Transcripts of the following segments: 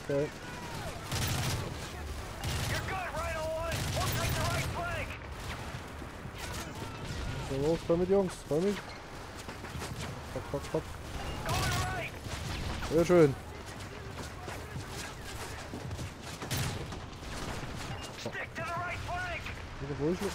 Okay. So, los, kommt Jungs, kommt. Fuck. Sehr schön. Wo ist er?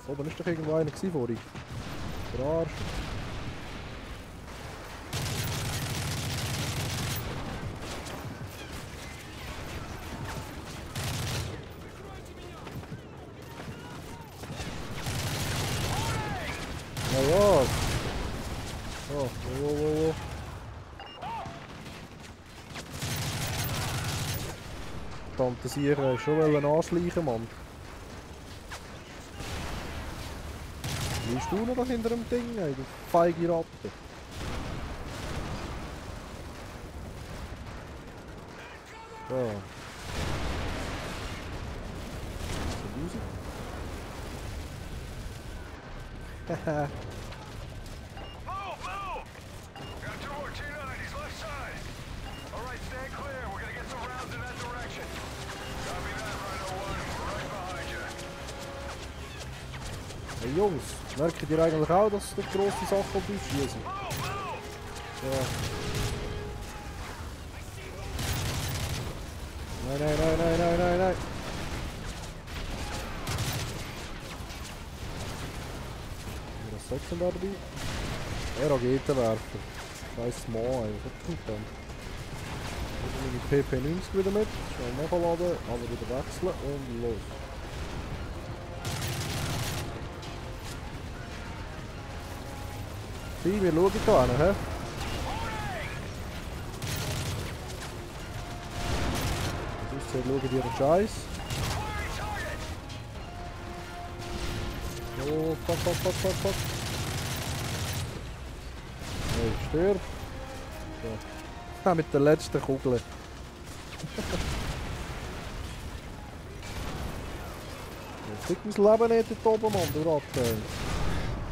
Oben ist doch irgendwo einer vorhin. Der Arsch. Ja, ja. Oh, wo. Fantasieren, schon anschleichen, Mann. Liest du noch hinter dem Ding, ey, du feige Ratte? So. Haha. Hey Jungs, merkt ihr eigentlich auch, dass die grosse Sachen auf uns schießen? Ja. Nein. Was sagt denn da dabei? Raketenwerfer. Scheiß Mann, ey. Was kommt dann? Ich nehme die PP90 wieder mit. Schnell nachladen, aber wieder wechseln und los. Wir schauen da hin, hä? Sonst schauen die ihren Scheiß. Oh, fuck. Hey, stirb. So. Ja, mit der letzten Kugel. Jetzt liegt mein Leben nicht dort oben, Mann, du Ratte.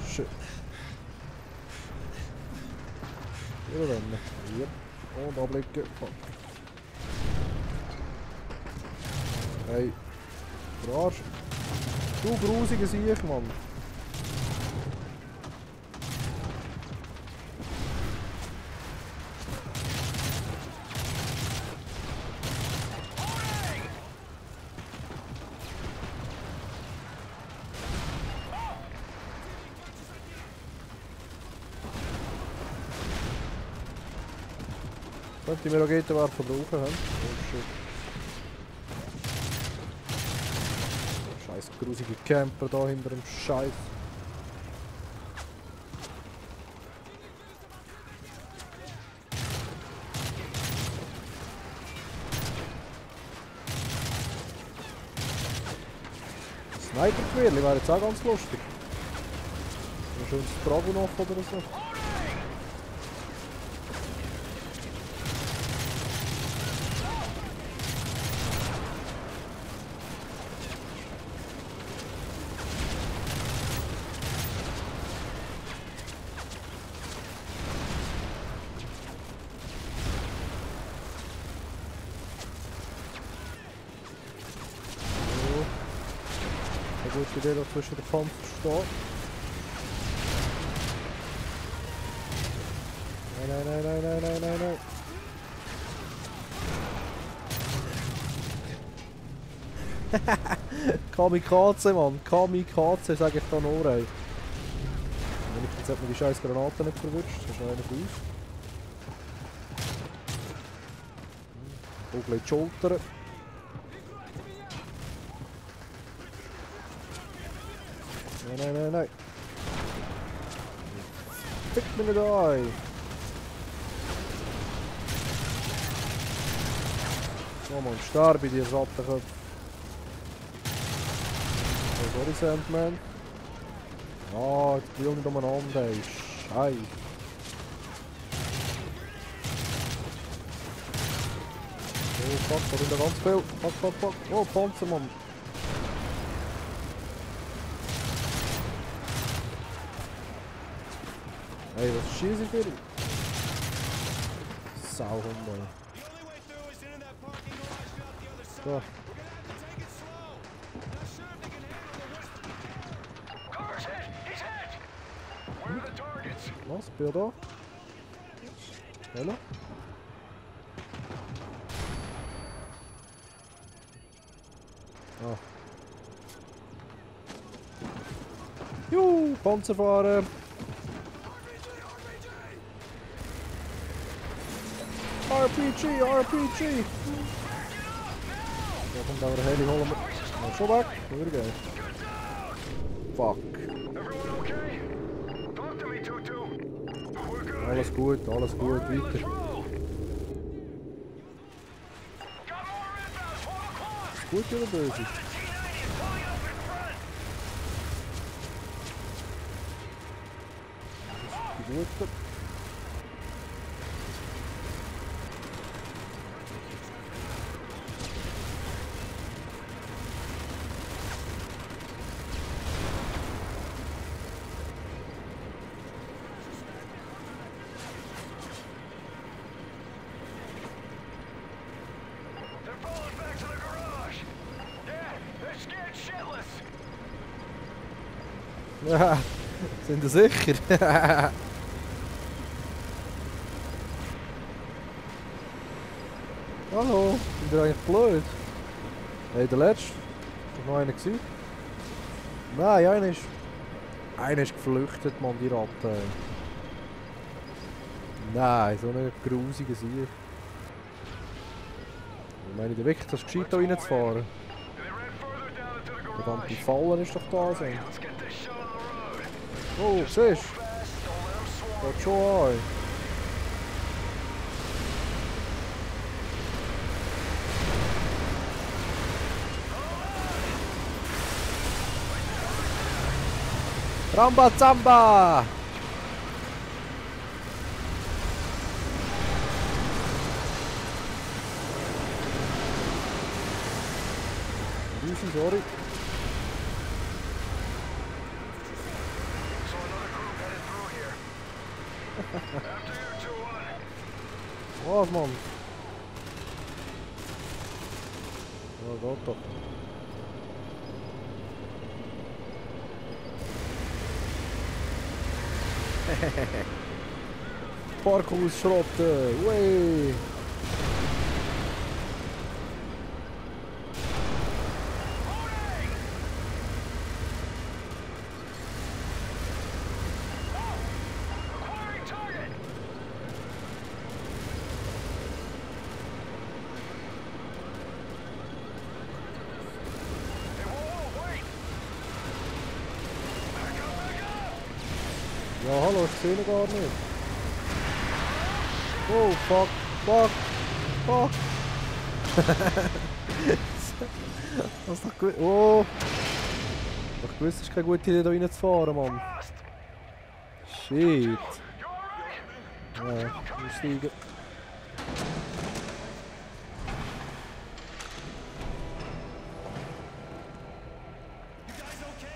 Shit. Hier rennen. Hier. Und abblicken. Fuck. Hey. Der Arsch. Du grusiger Sieg, Mann. Könnte ich mir Raketenwerfer brauchen, hä? Oh shit. Scheiß grusige Camper da hinter dem Scheiß. Sniper-Quirli wäre jetzt auch ganz lustig. Ein schönes Dragunov oder so. Eine gute Idee, da zwischen den Panzer steht. Nein. Kamikaze, Mann. Kamikaze, sag ich da nur, ey. Jetzt hat man die scheiß Granaten nicht verwünscht. Das ist noch einer von uns. Kugel in die Schulter. Nein. Fick mich nicht ein. So, Mann, sterbe die Rattenköpfe. Oh, sorry, Sandman. Ah, jetzt bin ich nicht umeinander, ey. Scheiße. Oh, fuck, da sind ja ganz viel. Fuck. Oh, Panzer, Mann. Hey, was schieße ich für ihn? Sauhunde. So. Was? Bin ich da? Hallo? Ah. Juhu, Panzer fahren! RPG, RPG! Da kommt auch der Heli, holen wir. Ja, schon weg, wieder geil. Fuck. Alles gut, weiter. Ist gut oder böse? Die Gute. Ja, sind ihr sicher? Hallo, sind ihr eigentlich blöd? Hey, der letzte? Ist doch noch einer gewesen? Nein, einer ist geflüchtet, Mann, die Ratte. Nein, so eine grusige Sieg. Ich meine, der wirklich das gescheit da reinzufahren. Verdammte Fallen ist doch da sein. Oh, siehst du? Geht schon an. Rambazamba! Sorry. Was, Mann? Ja, geht doch. Parkhaus schrotten, wey! Ja, hallo, ich sehe ihn gar nicht. Oh, fuck, fuck, fuck. Das ist doch gut. Oh! Ich wusste, es ist keine gute Idee, da reinzufahren, Mann. Shit. Ja, ich muss steigen.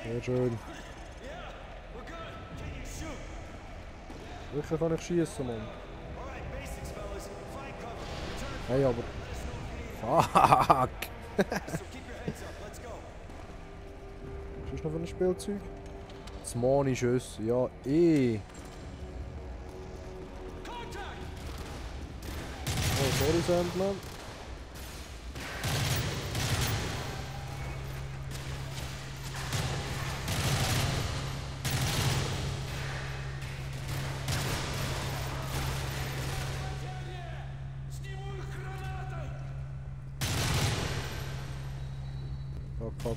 Sehr schön. Wirklich kann ich schießen, Mann. Hey, aber... Fuck! Was ist noch für ein Spielzeug? Das Mani-Schüsse, ja eh. Oh, sorry, Sandman.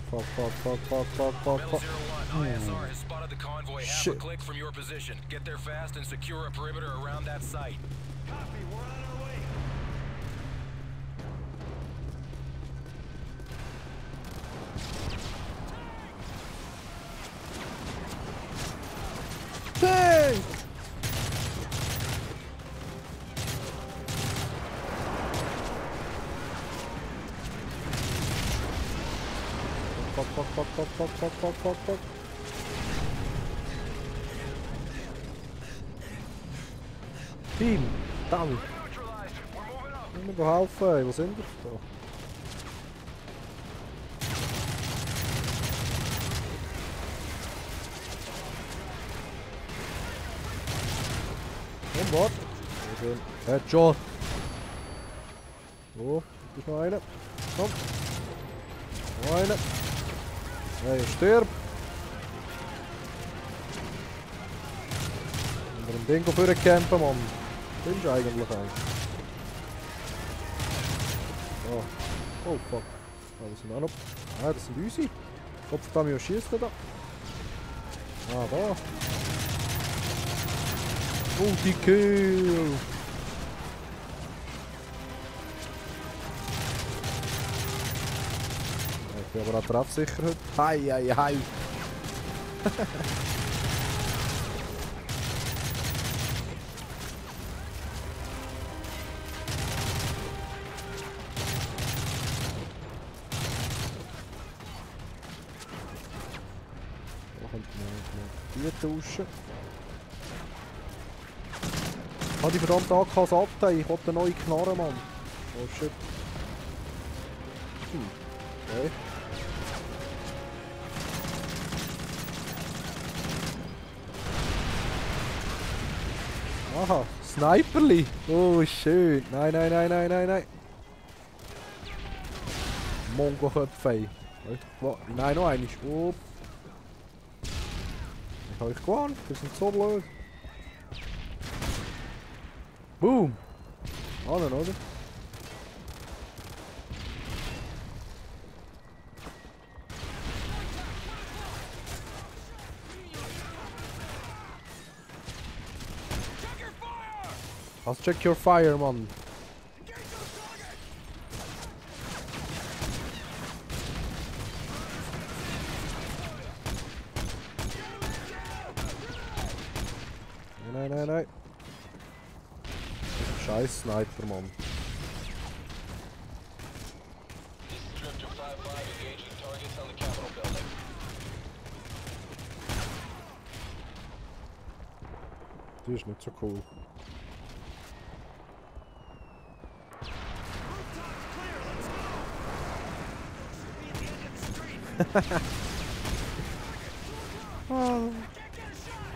Fuck. ISR has spotted the convoy half a click from your position. Get there fast and secure a perimeter around that site. Copy, we're on our way. Tank! Fuck. Team! Damit! Ich will mir helfen, ey. Wo sind wir? Da. Und warte! Headshot! So, da ist noch einer. Komm! Noch einer! Hey, stirb! Wir haben ein Ding für den Campen, Mann. Was ist eigentlich Oh. Oh fuck. Ah, das sind auch noch. Ah, das sind unsere. Kopf da mir schießt da. Ah, da. Multi-Kill! Ich bin aber auch treffsicher heute. Hei, hei, hei! Tauschen. Ich habe die verdammte AK satt, ich wollte eine neue Knarre, Mann. Oh shit. Okay. Aha, Sniperli. Oh schön. Nein, nein, nein, nein, nein, nein. Mongo-Köpfe. Nein, noch einmal. Oh. Ich habe euch gewarnt, wir sind so blöd. Boom! Allen, oder? Was check your fire, Mann? Nein, nein, nein. Scheiß Sniper, Mann. Die ist nicht so cool.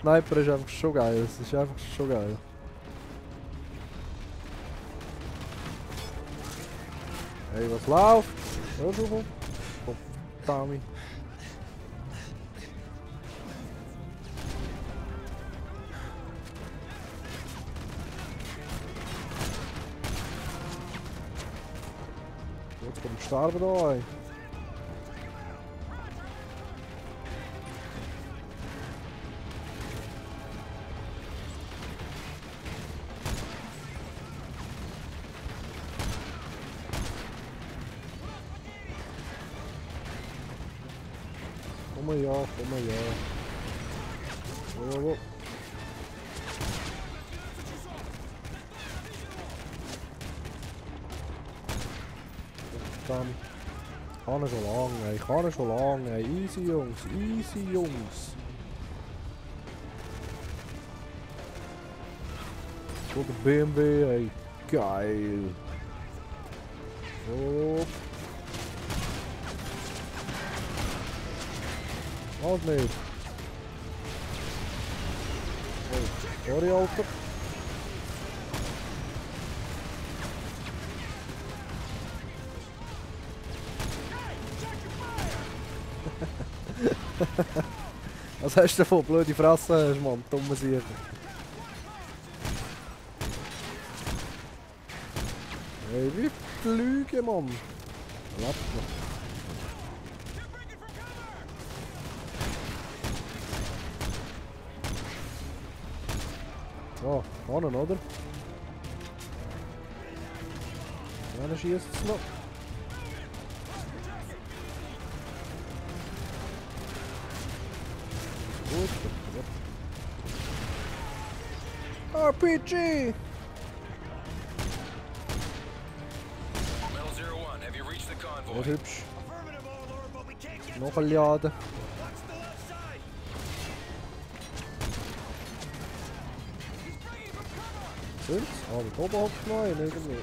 Sniper ist einfach schon geil, es ist einfach schon geil. Hey, was läuft? Ja, so. Verdammt. Jetzt kommt Sterben da, ey. Komm ja. Oh. Dann kann er schon lange, ey. Easy Jungs. So der BMW, ey. Geil. So. Was nicht? Oh, sorry, Alter. Was hast du davon? Blöde Fresse hast, Mann. Dumme Sicher. Hey, wie Flüge, Mann. Lebt noch. So, vorne, oder? Einer schießt es noch. Gut. RPG! Sehr hübsch. Noch ein Laden. Sind's? Ah, da oben hockt noch einen irgendwie.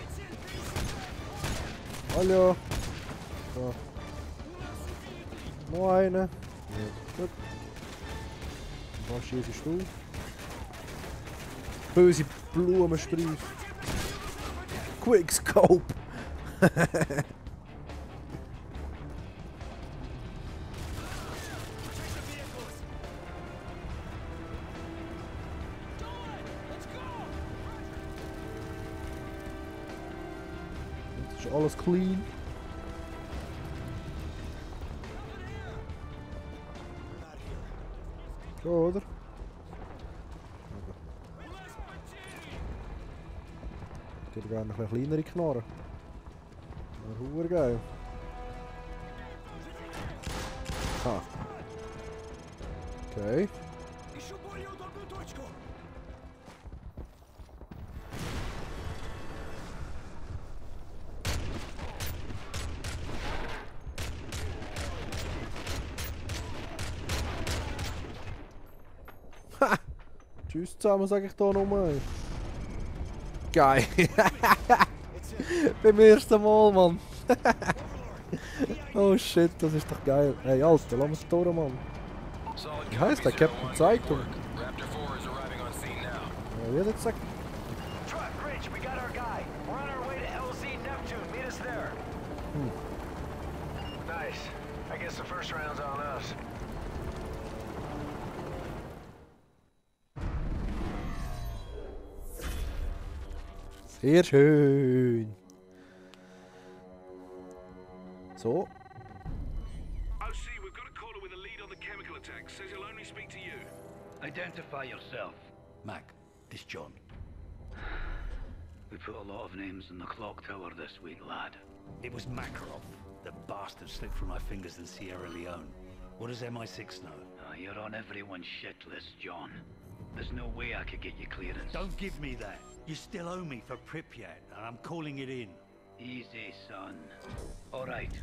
Hallo. So. Noch einen. Ja, gut. Was schießt du? Böse Blumenstreif. Quickscope. Jetzt ist alles clean. So, oder? Ich hätte gerne eine kleinere Knarre. Wäre verdammt geil. Ah. Okay. Ha! Tschüss zusammen, sag ich da nochmal. Geil. Beim ersten Mal, Mann. Oh shit, das ist doch geil. Hey Alter, lass uns durch, Mann. Wie heißt der? Captain Zeitung? Ja, wie hat er gesagt? Nice. I guess the first round's on us. Sehr schön. So. OC, we've got a caller with a lead on the chemical attack. Says he'll only speak to you. Identify yourself. Mac, this John. We put a lot of names in the clock tower this week, lad. It was Makarov. The bastard slipped through my fingers in Sierra Leone. What does MI6 know? You're on everyone's shit list, John. There's no way I could get you clearance. Don't give me that. You still owe me for Pripyat, and I'm calling it in. Easy, son. All right.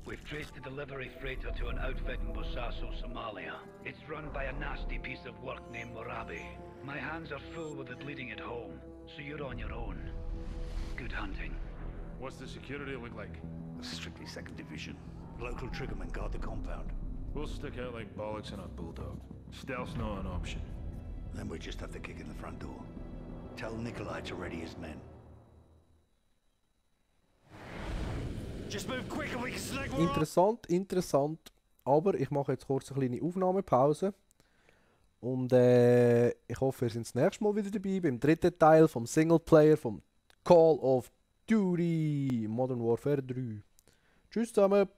We've traced the delivery freighter to an outfit in Bosaso, Somalia. It's run by a nasty piece of work named Morabi. My hands are full with it leading it home, so you're on your own. Good hunting. What's the security look like? Strictly 2nd Division. Local triggermen guard the compound. We'll stick out like bollocks in a bulldog. Stealth's not an option. Then we just have to kick in the front door. Tell Nikolai to ready his men. Just move quick and we can snag more. Interessant, interessant. Aber ich mache jetzt kurz eine kleine Aufnahmepause. Und ich hoffe, ihr seid das nächste Mal wieder dabei beim dritten Teil vom Singleplayer vom Call of Duty Modern Warfare 3. Tschüss zusammen!